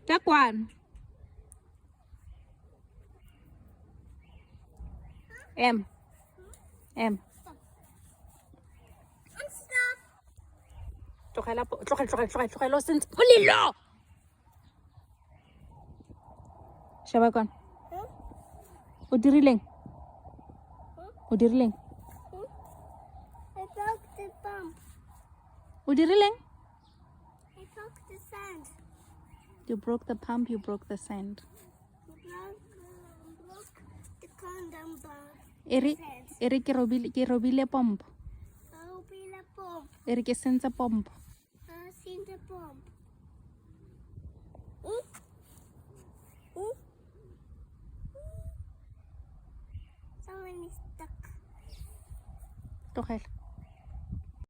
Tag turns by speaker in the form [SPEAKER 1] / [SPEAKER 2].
[SPEAKER 1] Tla kwano. Em. Em. Tlogela tlogela tlogela tlogela tlogela o sentse molelo. Sheba kwano. O dirileng? O dirileng?
[SPEAKER 2] I broke the pump.
[SPEAKER 1] O dirileng?
[SPEAKER 2] I broke the sand.
[SPEAKER 1] You broke the pump, you broke the sand.
[SPEAKER 2] Broke the condom bar.
[SPEAKER 1] E re e re ke robile pompo.
[SPEAKER 2] Robile pomp.
[SPEAKER 1] E re ke sentse pompo.
[SPEAKER 2] I seen the pump. Someone is stuck.
[SPEAKER 1] Tlogela.